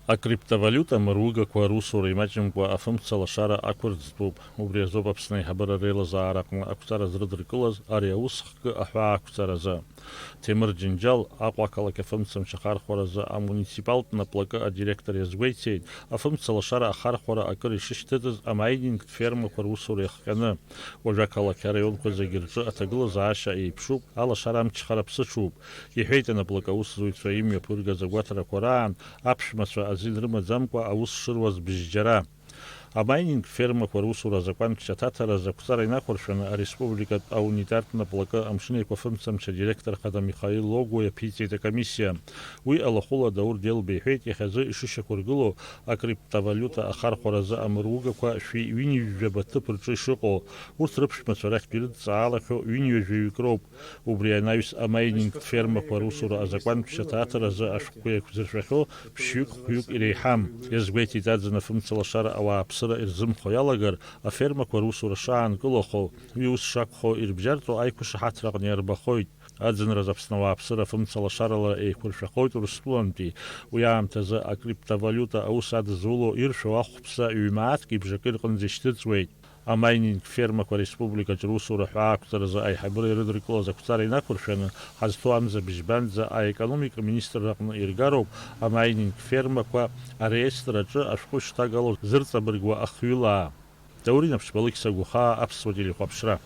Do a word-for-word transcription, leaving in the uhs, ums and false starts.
Акриптовалиута мыругақәа русура имаҷымкәа афымца лашара ақәырӡтәуп. Убри азоуп Аԥсны аиҳабыра реилазаараҟны ақәҵара зрыдыркылаз ари аус хкы аҳәаақәҵаразы. Ҭемыр Џьынџьал Аҟәа ақалақь афымцамч ахархәаразы амуниципалтә наплакы адиректор иазгәеиҭеит, афымца лашара ахархәара акыр ишышьҭыҵыз амайнинг фермақәа русура иахҟьаны. Уажәы ақалақь араионқәа зегьы рҿы аҭагылазаашьа еиԥшуп, алашара амчхара ԥсыҽуп, иҳәеит анаплакы аусзуҩцәа имҩаԥыргаз агәаҭарақәа раан аԥшәмацәа азин рымаӡамкәа аус шыруаз бжьџьара. Амайнинг фермақәа русура азакәантә шьаҭаҭара азы ақәҵара инақәыршәаны ареспубликатә аунитартә наплакы амшын еиқәафымцамч адиректор хада Михаил Логуа иаԥиҵеит акомиссиа. Уи алахәыла Даур Делба иҳәеит, иахьазы ишышьақәыргылоу акриптовалиута ахархәаразы амыругақәа шәи ҩынҩажәаба ҭыԥ рҿы ишыҟоу, урҭ рыԥшәмацәа рахьтә ирыдҵаалахьоу ҩынҩажәаҩык роуп. Убри анаҩс амайнинг фермақәа русура азакәантә шьаҭаҭаразы ашәҟәқәа еиқәзыршәахьоу ԥшьҩык хәҩык иреиҳам. Иазгәеиҭеит, аӡын афымца лашара ауааԥсыра ирзымхо иалагар, афермақәа русура шаанкылахо, уи ус шакәхо ирыбжьарҵо аиқәышаҳаҭраҟны иарбахоит. Аӡынраз Аԥсны ауааԥсыра афымца лашарала еиқәыршәахоит Урыстәылантәи. Уи аамҭазы акриптовалиута аус адызуло иршәу ахәԥса ҩ-мааҭк ибжакы рҟынӡа ишьҭыҵуеит. Амайнинг фермақәа республикаҿы русура ҳәаақәҵаразы аиҳабыра ирыдыркылаз ақәҵара инақәыршәаны, ҳазҭоу амза бжьбанӡа аекономика министрра аҟны иргароуп амайнинг фермақәа ареестр аҿы ашәҟәы шҭагало зырҵабыргуа ахҩылаа. Даур Инаԥшьба, Алықьса Гәахаа, Аԥсуа телехәаԥшра.